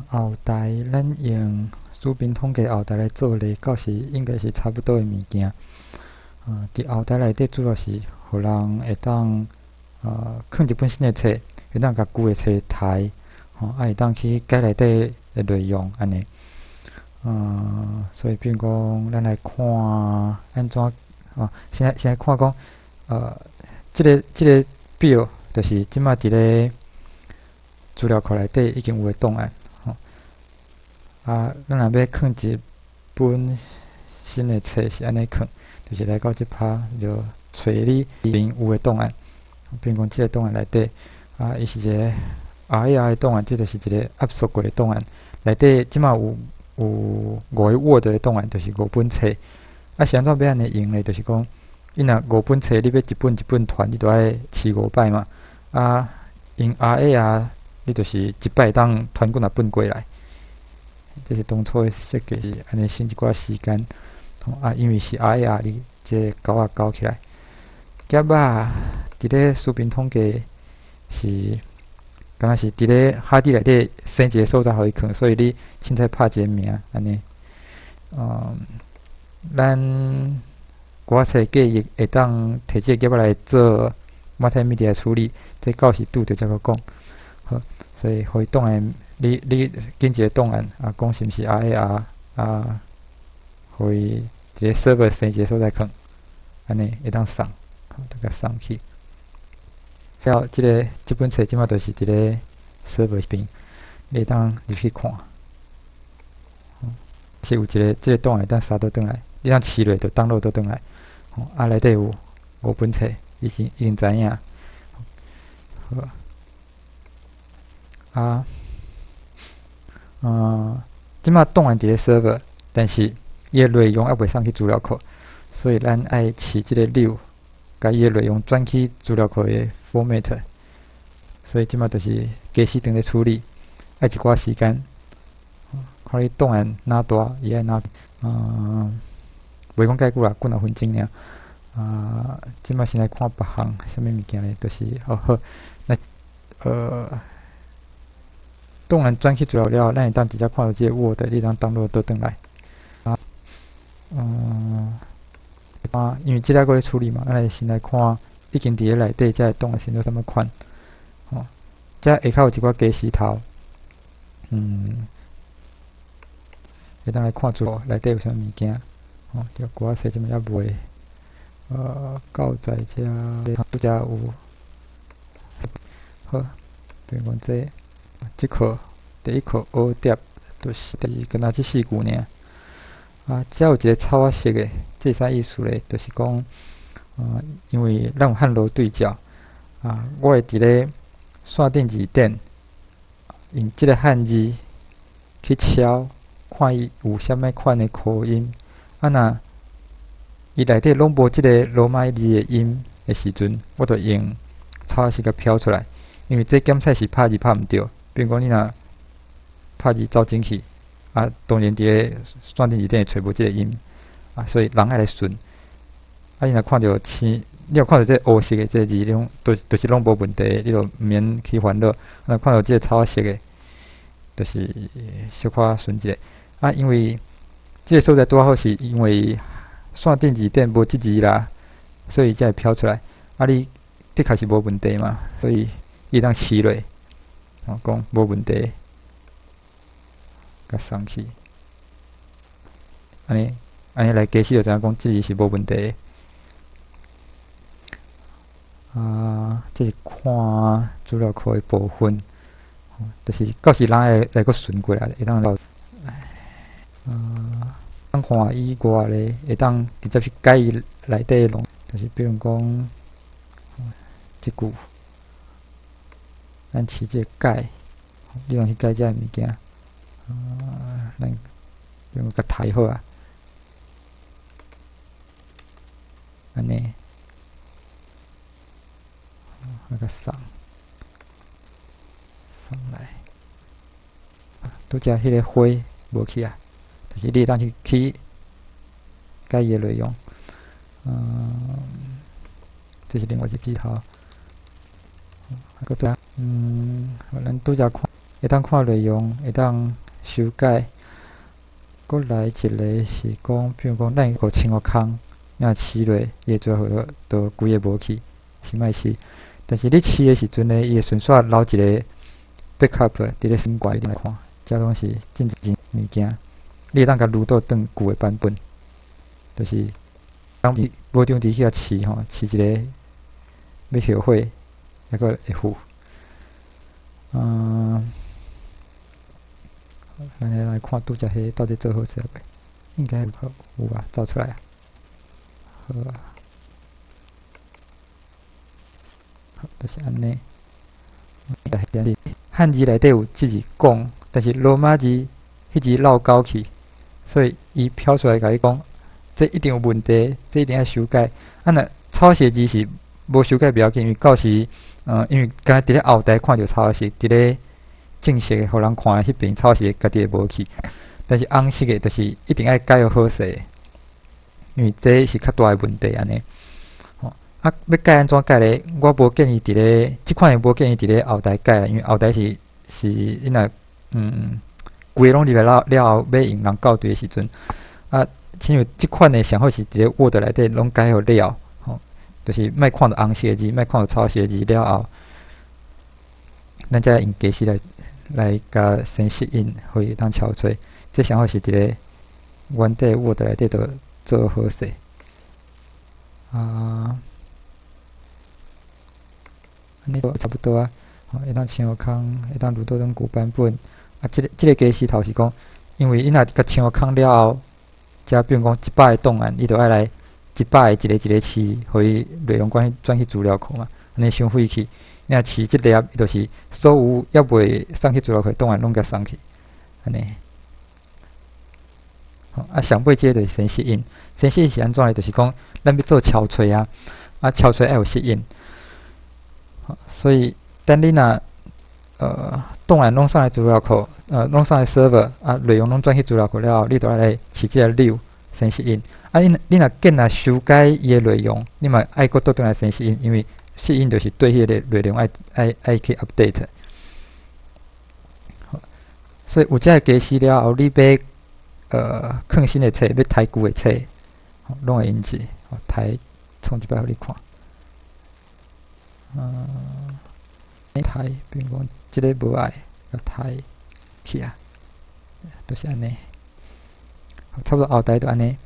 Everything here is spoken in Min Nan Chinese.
後台咱用書面統計後台來做例，到時應該是差不多的物件。佇後台內底主要是予人會當囥一本新的冊，會當共舊的冊刣，吼，啊會當去改內底的內容按呢。所以比如講，咱來看按怎，哦，先來看講，這個表就是這擺佇咧資料庫內底已經有的檔案，吼。啊，咱若欲囥一本新的冊是按呢囥，就是來到這趴就揣你邊有的檔案，比如講這個檔案內底，啊，伊是一個 RAR 的檔案，這就是一個壓縮過的檔案，內底這擺有五個 Word 的檔案，就是五本冊。啊，是按怎欲按呢用咧？就是講，你若五本冊，你欲一本一本傳，你就愛試五擺嘛。啊，用 RAR，你就是一擺會當傳幾若本過來。這是當初的設計，按呢省一寡時間。啊，因為是 RAR，你這個勾仔勾起來。夾仔佇咧書面統計是，敢若是佇咧哈底內底生一個所在予伊囥，所以你凊彩拍一個名按呢。咱歌仔冊建議會當提這個夾仔來做 multimedia 處理，這到時拄著才閣講。好，所以予伊檔案，你揀一個檔案，啊，講是毋是 RAR，啊，予伊一個 server 生一個所在囥，按呢會當送，好，就共送去。了，這個這本冊這擺就是佇咧 server 邊，你會當入去看。是有一個這個檔案會當殺倒轉來，你當試落就 download 倒轉來。吼，啊內底有五本冊，已經知影。好。啊，這擺檔案佇咧 server，但是伊的內容猶未送去資料庫，所以咱愛飼這個鈕，共伊的內容轉去資料庫的 format。所以這擺就是家私當咧處理，愛一寡時間。看你檔案若大，伊愛若，袂講蓋久啦，幾若分鐘爾。啊，這擺先來看別項，啥物物件咧？就是哦好，那檔案轉去資料了，咱會當直接看到這個 Word，你當 download 倒轉來。啊，啊，因為這個閣咧處理嘛，咱來先來看已經佇咧內底這個檔案是做啥物款。吼，這下跤有一寡雞絲頭，會當來看資料內底有啥物件。吼，這歌仔冊這擺猶未，到在遮，遮有，好，比如講這，這課第一課學碟，就是敢若這四句爾。啊，這有一個草仔色的，這是啥意思咧？就是講，因為咱有漢羅對照，啊，我會佇咧線頂字典用這個漢字去敲，看伊有啥物款的口音。啊，若伊內底攏無這個羅馬字的音的時陣，我就用草仔色共標出來。因為這檢測是拍字拍毋著，比如講你若拍字走進去，啊，當然佇咧線頂字典會揣無這個音，啊，所以人愛來順。啊，你若看著青，你若看著這個烏色的這個字，你攏就是攏無問題，你就毋免去煩惱。啊，若看著這個草仔色的，就是小可順一下。啊，因為這個所在拄好是因為線頂字典無這字啦，所以才會飄出來。啊，你的確是無問題嘛，所以伊當試落，哦，講無問題，共送去。按呢，按呢來解釋就知影講這字是無問題。啊，這是看資料庫的部分，就是到時人會來閣順過來，會當啊，當看以外咧，會當直接去改伊內底的內容，就是比如講，這句，咱飼這個改，你通去改這个物件，啊，咱用共刣好啊，按呢，啊共送，送來，拄才彼個花無去啊。就是你會當去改伊的內容，這是另外一支頭，啊，閣對，咱拄才看，會當看內容，會當修改。閣來一個是講，比如講，咱個千個空，你若試落，伊會最後就規个無去，是莫試。但是你試的時陣呢，伊會順紲留一個 backup 佇咧先掛來看，這攏是真濟物件。你會當共擼倒轉舊的版本，就是當伊無張佇遐試吼，試一个欲後悔，抑閣會付。咱來看拄才彼到底做好勢未？應該有啊，走出來啊。好啊，好，就是按呢。漢字內底有這字講，但是羅馬字彼字落勾去，所以伊飄出來共你講，這一定有問題，這一定愛修改。啊，若草寫字是無修改袂要緊，因為到時，因為敢若佇咧後台看著草寫，佇咧正式的予人看的彼邊草寫家己會無去。但是紅色的，就是一定愛改好勢，因為這是較大的問題按呢。吼，啊，欲改按怎改咧？我無建議佇咧，這款的無建議佇咧後台改啦，因為後台是你若規个攏入來了了後，欲用人校對的時陣，啊，親像這款的上好是佇咧 Word 內底攏改好了，吼，就是莫看著紅色的字，莫看著草寫的字了後，咱才用格式來共先適應，予伊會當敲揣。這上好是佇咧原底 Word 內底就做好勢。啊，按呢差不多啊，吼，會當清空，會當擼倒轉舊版本。啊，這個格式頭是講，因為伊若共清空了後，才比如講100個檔案，伊就愛來100個一個一個試，予伊內容轉去資料庫嘛，按呢傷費氣。你若試這粒，伊就是所有猶未送去資料庫檔案攏共送去，按呢。啊，上尾這個就是先適應，先適應是按怎呢？就是講，咱欲做敲揣啊，啊敲揣愛有適應，所以等你若檔案攏送來資料庫，攏送來 server，啊內容攏轉去資料庫了後，你就愛來試這個流先適應。啊，你若見若修改伊的內容，你嘛愛閣倒轉來先適應，因為適應就是對彼個內容愛去 update。所以有這個格式了後，你欲囥新的冊，欲刣舊的冊，攏會用這，刣創一擺予你看。刣，比如講這个無愛，共刣去啊，就是按呢。差不多後台就按呢。